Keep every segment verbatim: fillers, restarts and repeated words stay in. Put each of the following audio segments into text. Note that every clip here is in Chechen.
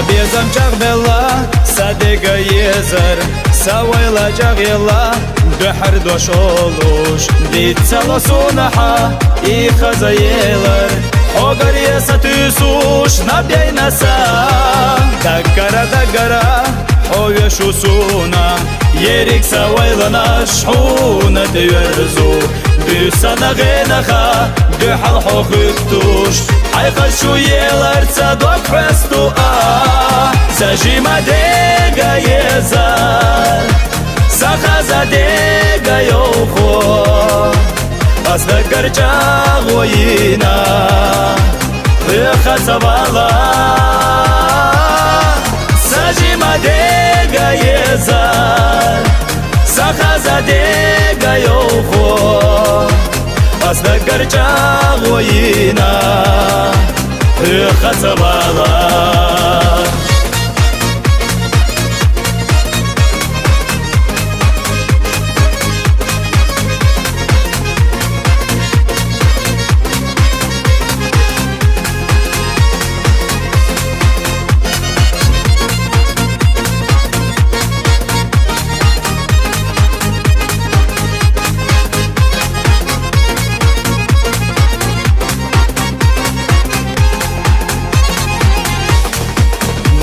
Безам чӀагӀбелла са дега езар, са вайла чӀагӀъелла духьар дошолуш, диццала сунахӀа и хаза елар, хӀогар е сатуьсуш наб яйнаса. Даггара-даггара хьо вешу суна, ерриг са вайланаш хьуна тӀеверзу. Дуьсана гъенаха дуьхьал хьо хуьттуш, хьайхаш шу еларца дог хьвесту а. Са жима дега езар, са хаза дега йовхо, ас даггара чӀагӀо йина, хьоьха ца вала. Са жима дега езар, са хаза дега йовхо, ас даггара чӀагӀо йина, хьоьха ца вала.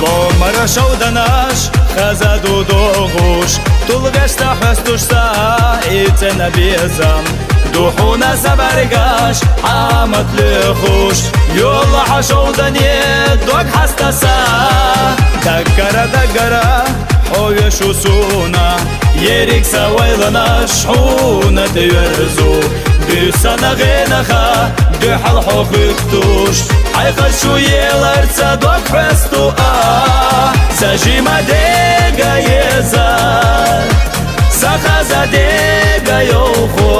Ломара шовданаш хаза ду догӀуш, тулгӀешта хьестуш са и цӀена безам. Ду хьуна са бӀаргаш Ӏамат лехуш, йолла хьа шовдане дог хьаста са. Даггара-даггара хьо вешу суна, ерриг са вайланаш хьуна тӀеверзу. Буьсана гӀенаха дуьхьал хьо хуьттуш, хьайхаш шу еларца дог хьвесту а. Са жима дега езар, са хаза дега йовхо,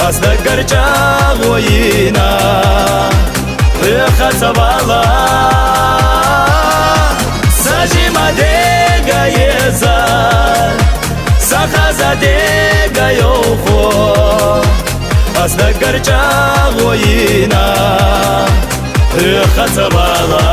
ас даггара чӀагӀо йина, хьоьха ца вала. Са жима дега езар, са хаза дега йовхо, ас даггара чӀагӀо йина, хьоьха ца вала.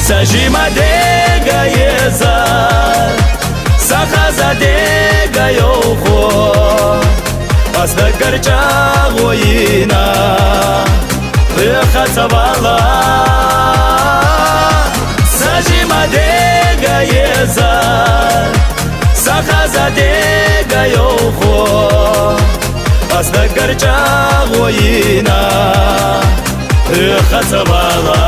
Са жима дега езар, са хаза дега йовхо, ас даггара чӀагӀо йина, хьоьха ца вала. Са жима дега езар, са хаза дега йовхо, ас даггара чӀагӀо йина, хьоьха ца вала.